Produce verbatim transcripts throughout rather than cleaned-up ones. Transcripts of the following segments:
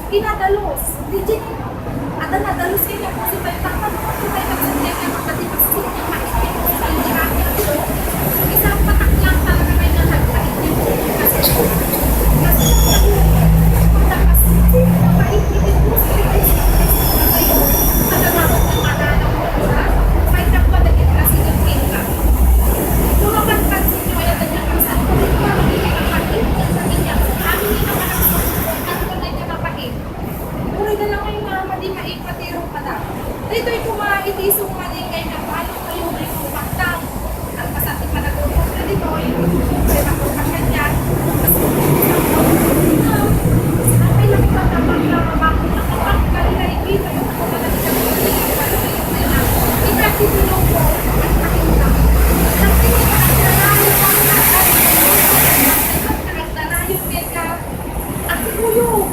Kinadalus. Di, di, adda nadalus kay nga kasi may tama, no? Kasi may nagsabi nga mapati-, mapati-, mapati-, isang patak lang talaga may nagpaiti. Kasi, kasi, Uray na lang ay mama, di maipatiro ka na. Daytoy koma iti isu nga di kay nabalo kayo may kumaktan. Ang kasati pa nagpupulta ditoy, kay makuha ka niya. Mas makuha ka na. Sila kayo ang tatamang na mabakit na kapag kalilaybit. Ipatitulong ko ang pakita. Ang tingin ko ang narayo ko na ay ang narayo ko na Agkuyog.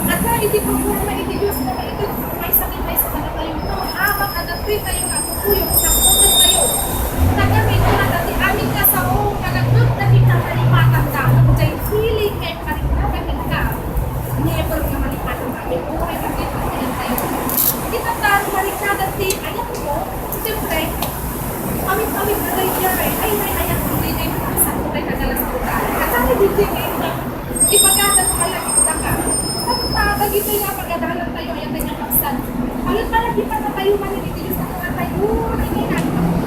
Adda iti programa iti Dios nga maited maysa ken maysa kadatayo. Awan a datoy tayo nga agkuyog, sakbuten tayo. Taga may kumata ti amin nga sao nga nagdagdag ita malipatanna. Jay feeling kay mariknada kenka. Never nga malipatanna. May buhay na kita tayo. Kita tayo mariknada ti ayat mo. Siyempre, pamit-pamit na tayo diyan, eh. Ay, may ayat mo, may ayat mo. Sa ko tayo kagalas ko tayo. At sa akin, hindi kayo na ipagkada ko pala kita ka. Pagkada kita nga pagkadalan tayo, ayat tayo nga kapsan. Alam pala, di pa na tayo man, hindi Diyos na nga tayo. Ay, hindi na.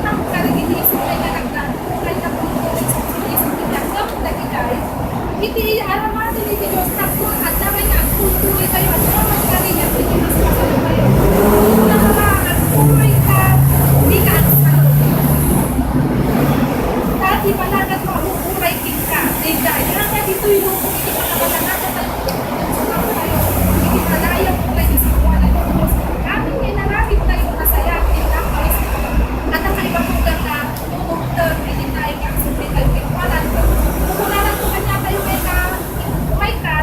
Ang karagin ni Isu, ay nga nagdaan. Ay, napunto, Isu, Isu, Isu, Isu, Isu, Iti aramiden iti Dios, tapno adda nga agkulturoy tayo, adda nga agkarigan iti mas masano tayo. Una nga agkulturoy ka, di ka agsarot. Ta ti banag nga aguray kenka, daydiay, nga ditoy lubong iti panabanagada tayo, iti panayaw tayo, iti panayaw tayo, sa kuwan tayo, Dios. Amin nga inaramid tayo, masaya, iti Dios. Adda nga ibabaga nga, Umugter iti tayo nga agsubli tayo kenkuana. Kukunanan ko kaniatayo, "Umay ka, umay ka,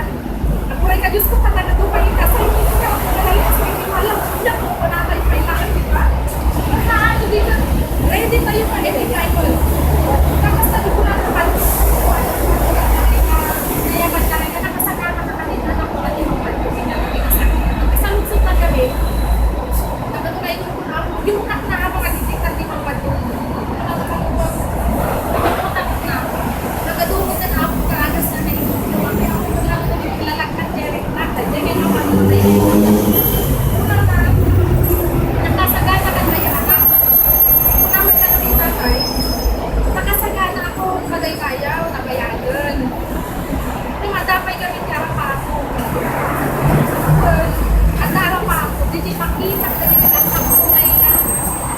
aguray ka, Dios ko, ta nagadu pay ita, sa iti ka, aguray ka, sa iti malam, nya ko kunatayo pay laeng, di ba?" Basta, ano, di ba? Ready tayo pa, every time. Tapos, sabi ko na naman, nayaman ka na, nakasagana ka kanina, anak ko, kanina, kanina, kanina, sa lungsod ng gabi, nagadu kayo Yung anak na mga disikat ni Mama Jun. Nagadumo na ako kaagas na na yung lumaki ako. Wala ko na yung lalagyan, Derek. Nasa, Derek, ang ano na yun. Una na, nakasagana ka na yung anak. Una mo ka na yung tatay. Nakasagana ako, kagay-kayaw, nabayagan. Tumatapay kami ti arapato. Wen, adda arapato, didi makita, didi nakita,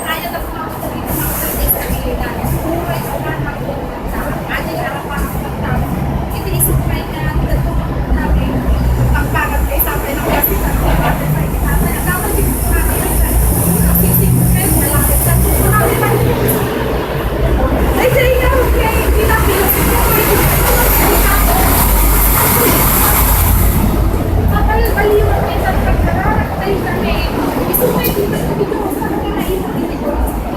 kaya na tumawag dagiti mga dagiti kanila. Uray, awan, adi arapato, iti isip kay nga, dito, namin, pagpagat kay sapay ng kasi, pagpagat kay tatay, ang dapat yung mga sisip, kay malapit sa tubo, namin, Ay, kaya nga, okay. Hindi na, pinasok ko. Kapal, baliwan, may tatagkararak, tayo kami. Isumay, di ba, sabi ko, sa mga naiwan, hindi ko.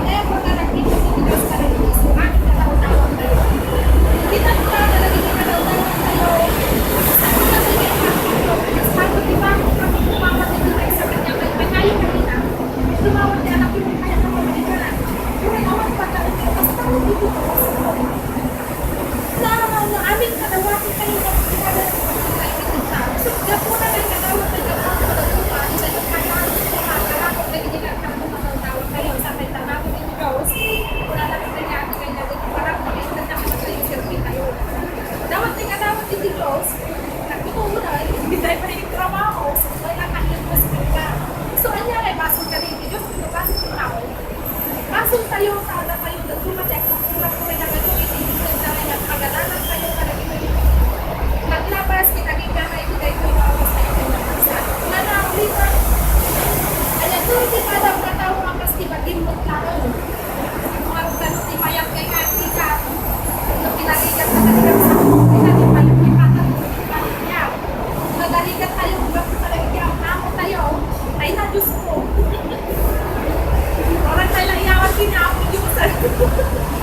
Kaya, pag nakita, hindi ko, sa mga naiwan, sa mga naiwan, tayo. Hindi na, talaga, hindi na, tayo. Sabi ko, sige, sabi ko, di ba, kami, mama, hindi na, sa kanya, kaya, kaya, kaya, tumawag niya, anak, hindi kaya, kaya, kaya, kaya, kaya, kaya, kaya, kaya, Na, na amin kadawati kayo nga pinagkakita. So, gapu na lang kadawat na kadawat na kadawat na kadawat na kadawat na kadawat na kadawat kayo sa may tama ko dito, Rose. Wala na kita niya, kaya niya dito, parang kami, nagkakita kayo, selfie kayo. Dawat na kadawat dito, Rose. Nagtutunan, hindi tayo pa yung trabaho. So, wala na yung hospital. So, anya, may basol ka dito, Diyos, may basol ka tao. Basol tayo, sa ada tayo, nagdumatek, Maglabas kita, di ka na iti daytoy nga oras tayo kay nagkasal. Nana, later, aya, duro ti padam nga tao nga kas ti bagim met laeng. Kung ano ka no ti mayat kay ati ka, no pinarigat ka, pinarigat sa, pinarigat, pinarigat, pinarigat, pinarigat, pinarigat, pinarigat, pinarigat, pinarigat, pinarigat, pinarigat, pinarigat, pinarigat, pinarigat, pinarigat, pinarigat, pinarigat, pinarigat, pinarigat,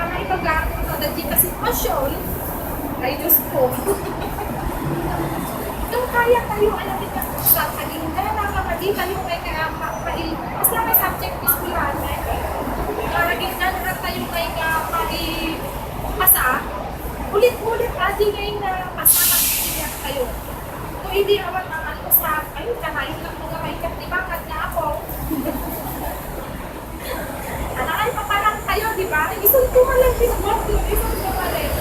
Saka naibaga, no, dagiti sitwasyon, ay, Diyos ko. Kung kaya tayo, alam mo, sa agingga na, kapatid tayo, kay kaya, ma-, mail-, basta may subject is ulan, eh. Agingga na tayo, kay nga, maipasa, ulit-ulit, adi, ngay na, basta mag-iiyak tayo. Kung hindi, awan, awan ko sa, ayun, kanayon lang mga maikat ni Bakat nga ako. Anak, ay, paparang kayo, di ba? Isunto man lang, di ba? Isunto man lang.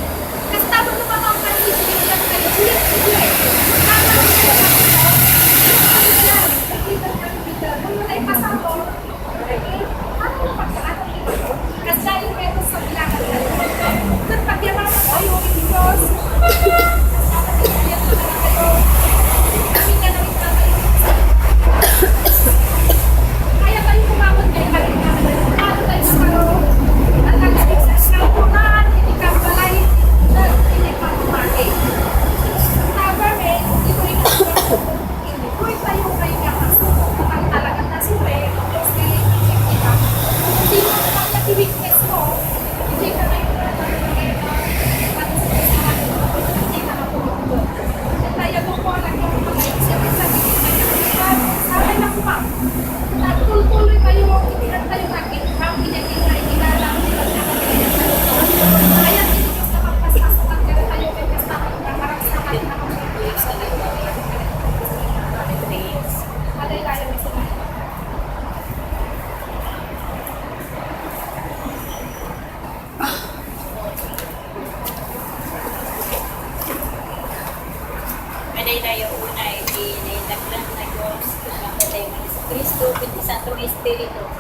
Basta mo na mapapag-ibig lang kayo. Ulit, ulit. Tama na kayo. Ulit, ulit lang. Ulit, ulit lang. Kung wala yung pasabot, ano yung pagkaano, di ba? Kasi dahil meron sa bilangan kayo. Ket pagyaman tayo, Diyos. Madaydayaw unay ti naitagna nga Dios, ken ni Jesu-Cristo, ken ti Santo Espiritu.